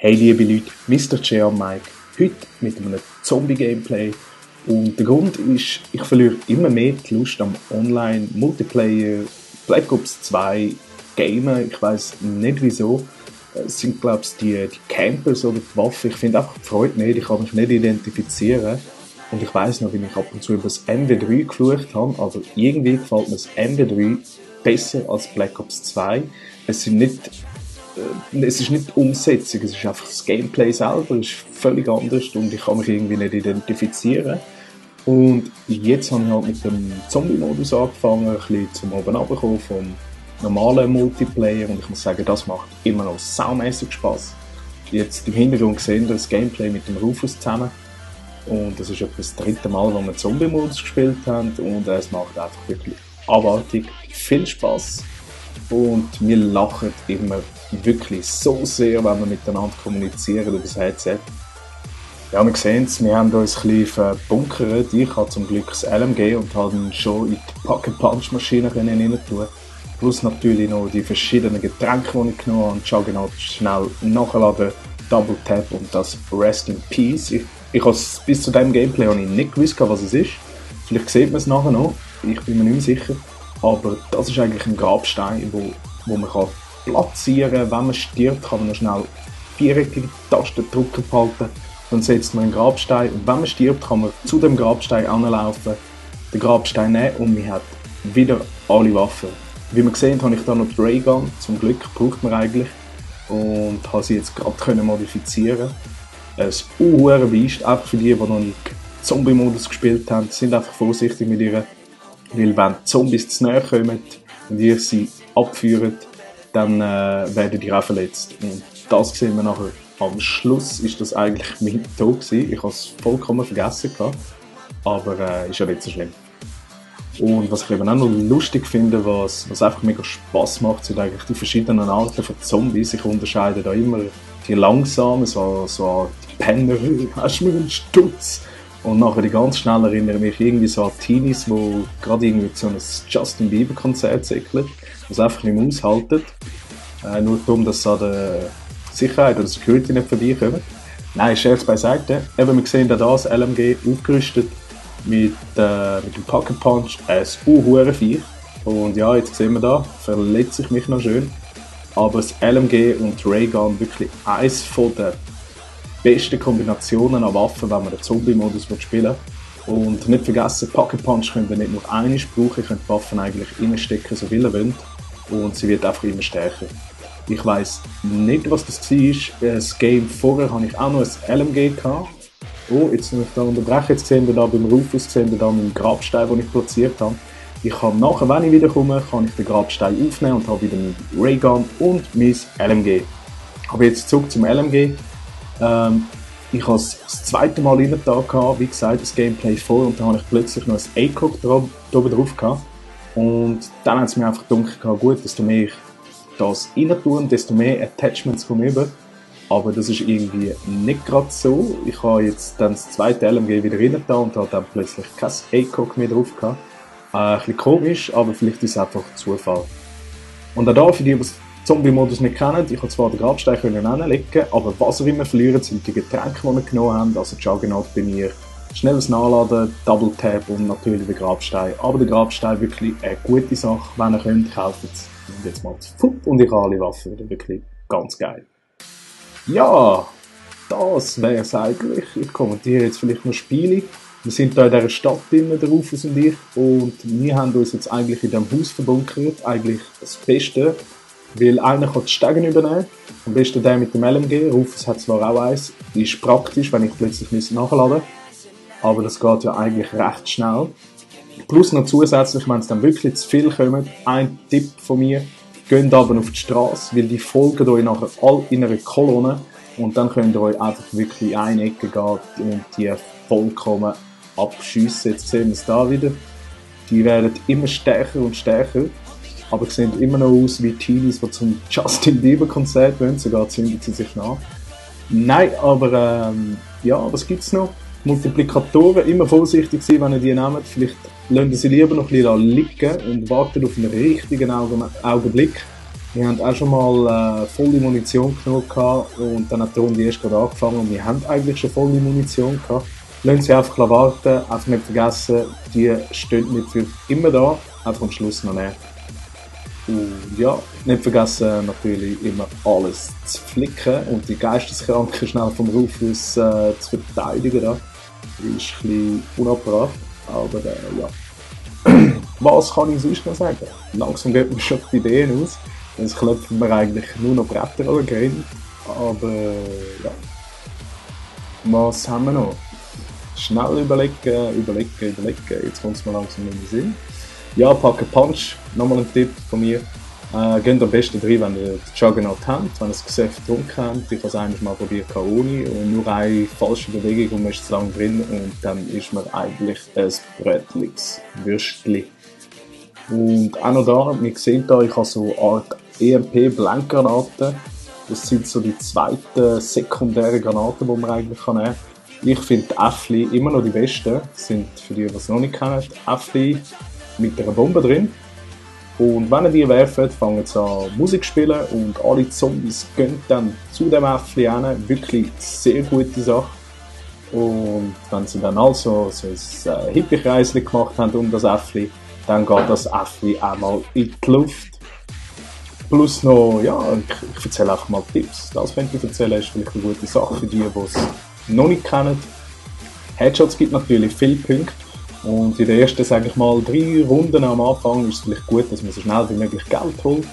Hey liebe Leute, Mr. J am Mike, heute mit einem Zombie-Gameplay. Und der Grund ist, ich verliere immer mehr die Lust am Online-Multiplayer, Black Ops 2 Gamen. Ich weiss nicht wieso. Es sind glaube ich die Campers oder die Waffen. Ich finde einfach die Freude nicht, ich kann mich nicht identifizieren. Und ich weiss noch, wie ich ab und zu über das MW3 geflucht habe, aber irgendwie gefällt mir das MW3 besser als Black Ops 2. Es ist nicht die Umsetzung, es ist einfach das Gameplay selber, ist völlig anders und ich kann mich irgendwie nicht identifizieren. Und jetzt habe ich halt mit dem Zombie-Modus angefangen, ein bisschen zum oben runterkommen vom normalen Multiplayer, und ich muss sagen, das macht immer noch saumässig Spass. Jetzt im Hintergrund sehen wir das Gameplay mit dem Rufus zusammen, und das ist etwa das dritte Mal, wo wir Zombie-Modus gespielt haben, und es macht einfach wirklich abartig viel Spass. Und wir lachen immer wirklich so sehr, wenn wir miteinander kommunizieren über das Headset. Ja, wir sehen es, wir haben uns ein bisschen verbunkert. Ich habe zum Glück das LMG und habe ihn schon in die Pack-and-Punch-Maschine rein tun. Plus natürlich noch die verschiedenen Getränke, die ich genommen habe. Juggernaut schnell nachladen, Double Tap und das Rest in Peace. Ich habe bis zu diesem Gameplay habe ich nicht gewusst, was es ist. Vielleicht sieht man es nachher noch, ich bin mir nicht mehr sicher. Aber das ist eigentlich ein Grabstein, wo man kann platzieren kann. Wenn man stirbt, kann man noch schnell viereckige Tasten drücken behalten. Dann setzt man einen Grabstein. Und wenn man stirbt, kann man zu dem Grabstein anlaufen, den Grabstein nehmen, und man hat wieder alle Waffen. Wie man gesehen habe ich da noch die Raygun. Zum Glück braucht man eigentlich. Und habe sie jetzt gerade modifizieren. Ein unhuere Beast. Einfach für die noch nicht Zombie-Modus gespielt haben, sind einfach vorsichtig mit ihr. Weil wenn die Zombies zu nahe kommen und ihr sie abführt, dann werden die auch verletzt. Und das sehen wir nachher. Am Schluss ist das eigentlich mein Tod gewesen. Ich habe es vollkommen vergessen gehabt. Aber ist ja nicht so schlimm. Und was ich eben auch noch lustig finde, was einfach mega Spass macht, sind eigentlich die verschiedenen Arten von Zombies. Ich unterscheide da immer die langsamen, so die Penner, hast du mir einen Stutz? Und nachher die ganz schnell erinnern mich irgendwie so an Teenies, die gerade irgendwie zu einem Justin Bieber Konzert zickeln, was einfach nicht mehr aushalten. Nur darum, dass sie an der Sicherheit oder Security nicht vorbeikommen. Nein, Scherz beiseite. Eben, wir sehen da das LMG aufgerüstet mit dem Pack-and-Punch, ein Viech. Und ja, jetzt sehen wir da, verletze ich mich noch schön. Aber das LMG und die Raygun wirklich eins von der beste Kombinationen an Waffen, wenn man den Zombie-Modus spielen will. Und nicht vergessen, Pack-and-Punch könnt ihr nicht nur einmal brauchen, ihr könnt die Waffen eigentlich reinstecken, so viel ihr wollt. Und sie wird einfach immer stärker. Ich weiss nicht, was das war. Das Game vorher hatte ich auch noch ein LMG gehabt. Oh, jetzt muss ich da unterbrechen. Jetzt sehen wir da beim Rufus meinen Grabstein, den ich platziert habe. Ich kann nachher, wenn ich wiederkomme, kann ich den Grabstein aufnehmen und habe wieder meine Raygun und mein LMG. Aber jetzt zurück zum LMG. Ich habe es das zweite Mal in der Tag gehabt, wie gesagt, das Gameplay voll, und dann habe ich plötzlich noch ein ACOG oben drauf gehabt. Und dann hat es mir einfach gedacht, gut, desto mehr ich das rein tue, desto mehr Attachments kommen über. Aber das ist irgendwie nicht gerade so. Ich habe jetzt dann das zweite LMG wieder rein da und habe dann plötzlich kein ACOG mehr drauf gehabt. Ein bisschen komisch, aber vielleicht ist es einfach Zufall. Und auch da, für die, die Zombie-Modus nicht kennen, ich konnte zwar den Grabstein hinlegen, aber was wir immer verlieren, sind die Getränke, die wir genommen haben. Also Juggernaut bei mir, schnelles Nachladen, Double Tap und natürlich der Grabstein. Aber der Grabstein wirklich eine gute Sache, wenn ihr könnt, kauft es. Und jetzt mal fupp, und ich habe alle Waffen wieder, wirklich ganz geil. Ja, das wäre es eigentlich. Ich kommentiere jetzt vielleicht noch Spiele. Wir sind hier in dieser Stadt drin, der Rufus und ich, und wir haben uns jetzt eigentlich in diesem Haus verbunkert. Eigentlich das Beste. Weil einer kann die Stegen übernehmen, am besten der mit dem LMG. Rufus hat zwar auch eins, ist praktisch, wenn ich plötzlich nachladen muss, aber das geht ja eigentlich recht schnell. Plus noch zusätzlich, wenn es dann wirklich zu viel kommt, ein Tipp von mir, geht aber auf die Straße, weil die folgen euch nachher all in einer Kolonne, und dann könnt ihr euch einfach wirklich in eine Ecke gehen und die vollkommen abschiessen. Jetzt sehen wir es da wieder. Die werden immer stärker und stärker. Aber sehen immer noch aus wie Teenies, die zum Justin Bieber Konzert wollen, sogar zünden sie sich nach. Nein, aber ja, was gibt's noch? Multiplikatoren, immer vorsichtig sein, wenn ihr die nehmt. Vielleicht lassen sie lieber noch ein bisschen liegen und warten auf einen richtigen Augenblick. Wir haben auch schon mal volle Munition genug gehabt und dann hat die Runde erst gerade angefangen und wir haben eigentlich schon volle Munition gehabt. Lassen Sie einfach warten, einfach nicht vergessen, die stehen nicht für immer da, einfach am Schluss noch nehmen. Und ja, nicht vergessen natürlich immer alles zu flicken und die Geisteskranken schnell vom Rufus zu verteidigen. Da. Ist ein bisschen unabbracht, aber ja. Was kann ich sonst noch sagen? Langsam geht mir schon die Ideen aus. Jetzt klopfen wir eigentlich nur noch Bretter oder Grind. Aber ja. Was haben wir noch? Schnell überlegen. Jetzt kommt es mir langsam in den Sinn. Ja, Pack Punch, nochmal ein Tipp von mir. Geht am besten drin, wenn ihr den Juggernaut habt, wenn ihr das Gesöff getrunken habt. Ich habe es einmal mal probiert ohne und nur eine falsche Bewegung und man ist zu lange drin und dann ist man eigentlich ein brötliches Würstchen. Und auch noch da, wir sehen da, ich habe so eine Art EMP-Blankgranaten. Das sind so die zweiten sekundären Granaten, die man eigentlich nehmen kann. Ich finde die Äffli immer noch die besten. Das sind für die, die es noch nicht kennen, Äffli mit einer Bombe drin. Und wenn ihr die werft, fangen sie an Musik zu spielen und alle Zombies gehen dann zu dem Äffli hin. Wirklich sehr gute Sache. Und wenn sie dann also so ein Hippie-Kreisli gemacht haben um das Äffli, dann geht das Äffli einmal in die Luft. Plus noch, ja, ich erzähle einfach mal Tipps. Das könnte ich erzählen, ist vielleicht eine gute Sache für die, die es noch nicht kennen. Headshots gibt natürlich viele Punkte. Und in den ersten, sage ich mal, 3 Runden am Anfang ist es vielleicht gut, dass man so schnell wie möglich Geld holt.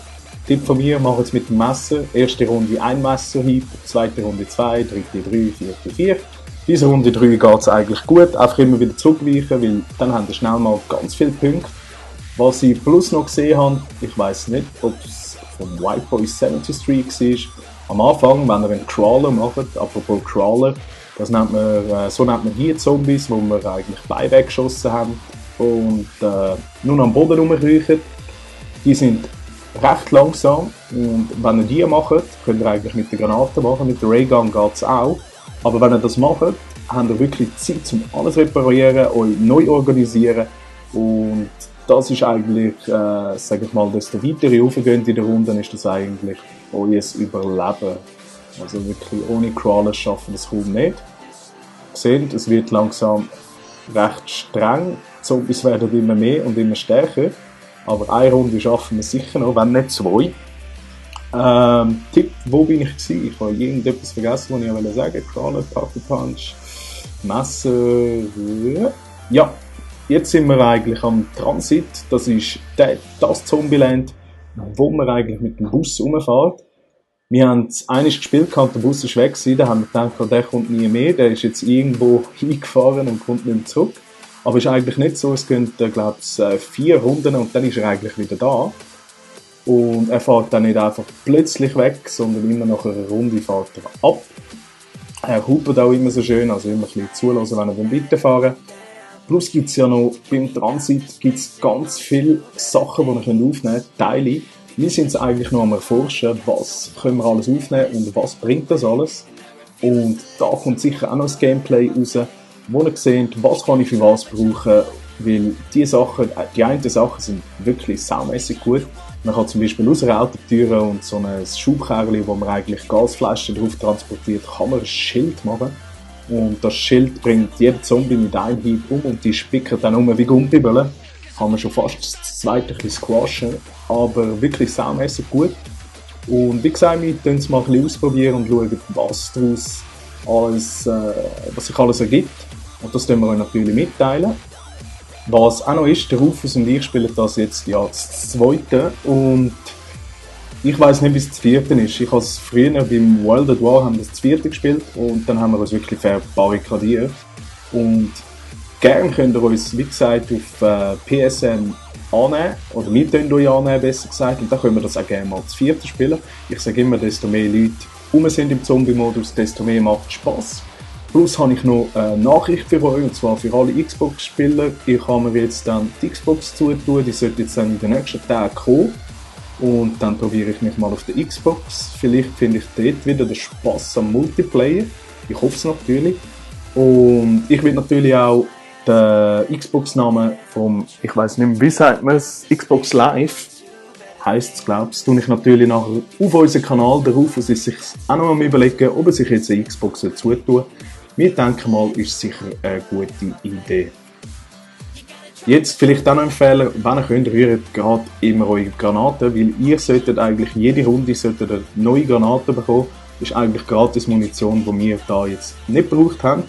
Tipp von mir, macht es mit dem Messer. Erste Runde ein Messerhieb, zweite Runde 2, dritte 3, vierte 4. Diese Runde 3 geht es eigentlich gut, einfach immer wieder zurückweichen, weil dann haben wir schnell mal ganz viele Punkte. Was ich plus noch gesehen habe, ich weiss nicht, ob es vom White Boy 70 Street war, am Anfang, wenn ihr einen Crawler macht, apropos Crawler, so nennt man die Zombies, die wir eigentlich beide weggeschossen haben und nur noch am Boden rumkriechen. Die sind recht langsam und wenn ihr die macht, könnt ihr eigentlich mit der Granate machen, mit der Raygun geht es auch. Aber wenn ihr das macht, habt ihr wirklich Zeit, um alles zu reparieren, euch neu organisieren und das ist eigentlich, sage ich mal, desto weiter ihr raufgeht in der Runde, ist das eigentlich euer Überleben. Also wirklich ohne Crawler schaffen das kaum nicht. Ihr seht, es wird langsam recht streng. Die Zombies werden immer mehr und immer stärker. Aber eine Runde schaffen wir sicher noch, wenn nicht 2. Tipp, wo bin ich gewesen? Ich habe irgendetwas vergessen, was ich sagen wollte. Crawler, Pack Punch, Messer. Ja, jetzt sind wir eigentlich am Transit. Das ist das Zombieland, wo man eigentlich mit dem Bus rumfährt. Wir haben es einmal gespielt, der Bus ist weg gewesen, da haben wir gedacht, der kommt nie mehr, der ist jetzt irgendwo hingefahren und kommt nicht mehr zurück. Aber es ist eigentlich nicht so, es gehen, glaube ich, 4 Runden und dann ist er eigentlich wieder da. Und er fährt dann nicht einfach plötzlich weg, sondern immer nach einer Runde fährt er ab. Er hupt auch immer so schön, also immer ein bisschen zulassen, wenn er dann weiterfahren. Plus gibt es ja noch, beim Transit gibt's ganz viele Sachen, die wir aufnehmen können, Teile. Wir sind es eigentlich noch am Erforschen, was können wir alles aufnehmen und was bringt das alles. Und da kommt sicher auch noch das Gameplay raus, wo ihr seht, was kann ich für was brauchen, weil die einen Sachen sind wirklich saumässig gut. Man kann zum Beispiel aus einer Autotüre und so ein Schubkerli, wo man eigentlich Gasflaschen drauf transportiert, kann man ein Schild machen. Und das Schild bringt jeden Zombie mit einem Hieb um und die spicken dann um wie Gummibällen. Kann man schon fast das zweite ein bisschen squashen, aber wirklich saumässig gut. Und wie gesagt, wir können es mal ein bisschen ausprobieren und schauen, was daraus alles, was sich alles ergibt. Und das können wir euch natürlich mitteilen. Was auch noch ist, der Rufus und ich spielen das jetzt ja das zweite und ich weiss nicht, wie es das vierte ist. Ich habe es früher beim World at War haben wir das vierte gespielt und dann haben wir uns wirklich verbarrikadiert. Und gerne könnt ihr uns, wie gesagt, auf PSN annehmen, oder wir können euch annehmen, besser gesagt, und dann können wir das auch gerne mal das vierte spielen. Ich sage immer, desto mehr Leute rum sind im Zombie-Modus, desto mehr macht es Spass. Plus habe ich noch eine Nachricht für euch, und zwar für alle Xbox-Spieler. Ich habe mir jetzt dann die Xbox zutun, die sollte jetzt dann in den nächsten Tagen kommen. Und dann probiere ich mich mal auf der Xbox. Vielleicht finde ich dort wieder den Spass am Multiplayer. Ich hoffe es natürlich. Und ich will natürlich auch den Xbox-Namen vom, ich weiß nicht mehr, wie sagt man es, Xbox Live, heisst es, glaubst du, ich natürlich nachher auf unseren Kanal, der Rufus ist sich auch noch am überlegen, ob er sich jetzt eine Xbox zutun soll. Wir denken mal, ist sicher eine gute Idee. Jetzt vielleicht auch noch empfehlen, wenn ihr könnt, rührt gerade immer eure Granaten, weil ihr solltet eigentlich jede Runde eine neue Granate bekommen. Das ist eigentlich gratis Munition, die wir da jetzt nicht gebraucht haben.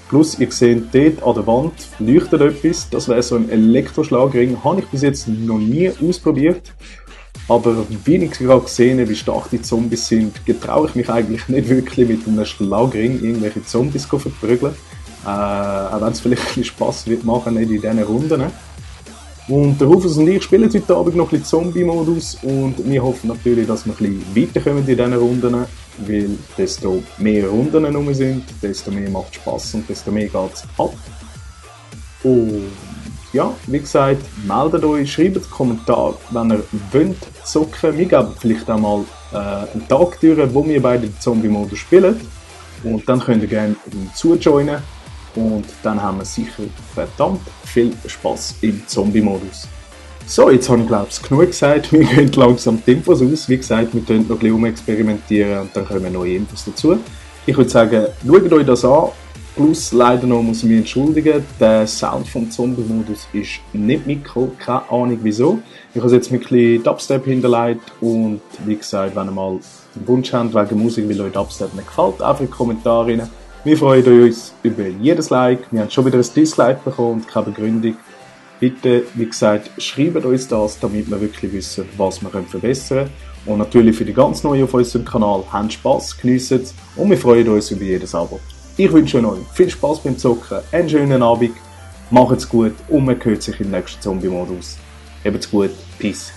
Plus, ihr seht dort an der Wand leuchtet etwas, das wäre so ein Elektroschlagring. Habe ich bis jetzt noch nie ausprobiert. Aber wie ich gerade gesehen habe, wie stark die Zombies sind, getraue ich mich eigentlich nicht wirklich mit einem Schlagring irgendwelche Zombies zu verprügeln. Auch wenn es vielleicht ein bisschen Spass wird machen, nicht in diesen Runden. Und der Rufus und ich spielen heute Abend noch ein bisschen Zombie-Modus und wir hoffen natürlich, dass wir ein bisschen weiterkommen in diesen Runden, weil desto mehr Runden rum sind, desto mehr macht es Spass und desto mehr geht es ab. Und ja, wie gesagt, meldet euch, schreibt einen Kommentar, wenn ihr wollt zocken. Wir geben vielleicht auch mal einen Tag durch, wo wir beide den Zombie-Modus spielen. Und dann könnt ihr gerne zujoinen. Und dann haben wir sicher verdammt viel Spass im Zombie-Modus. So, jetzt habe ich glaube ich genug gesagt. Wir gehen langsam die Infos aus. Wie gesagt, wir können noch ein bisschen experimentieren und dann kommen neue Infos dazu. Ich würde sagen, schaut euch das an. Plus, leider noch muss ich mich entschuldigen, der Sound vom Zombie-Modus ist nicht mitgekommen, keine Ahnung wieso. Ich habe es jetzt mit ein bisschen Dubstep hinterlegt und wie gesagt, wenn ihr mal einen Wunsch habt wegen Musik, weil euch Dubstep nicht gefällt, einfach in die Kommentare rein. Wir freuen uns über jedes Like, wir haben schon wieder ein Dislike bekommen und keine Begründung. Bitte, wie gesagt, schreibt uns das, damit wir wirklich wissen, was wir verbessern können. Und natürlich für die ganz Neuen auf unserem Kanal, habt Spass, geniessen es und wir freuen uns über jedes Abo. Ich wünsche euch viel Spass beim Zocken, einen schönen Abend, macht's gut und man hört sich im nächsten Zombie-Modus. Habt's gut, Peace.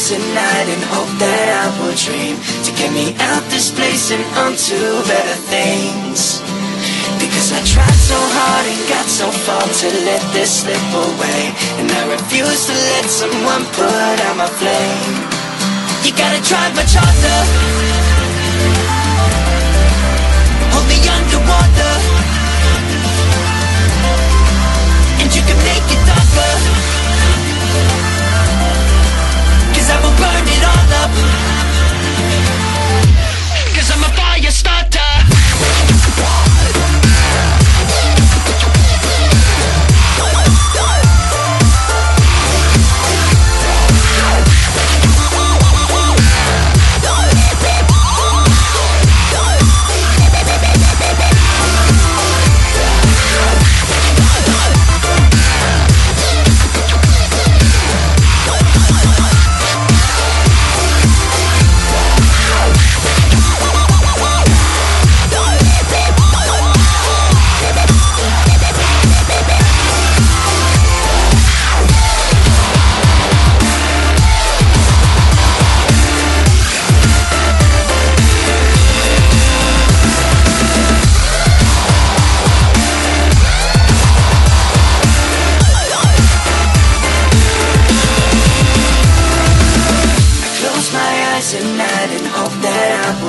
At night and hope that I will dream to get me out this place and onto better things. Because I tried so hard and got so far to let this slip away, and I refuse to let someone put out my flame. You gotta try much harder, hold me underwater, and you can make it darker. I will burn it all up, 'cause I'm a fire starter.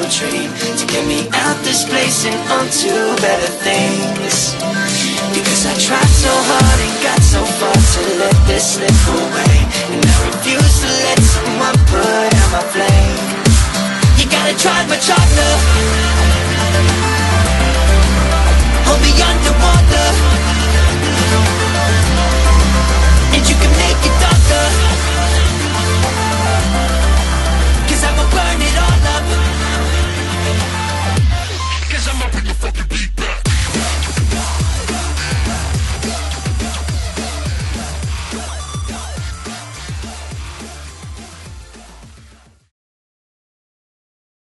Dream to get me out this place and onto better things. Because I tried so hard and got so far to let this slip away, and I refuse to let someone put out my flame. You gotta try much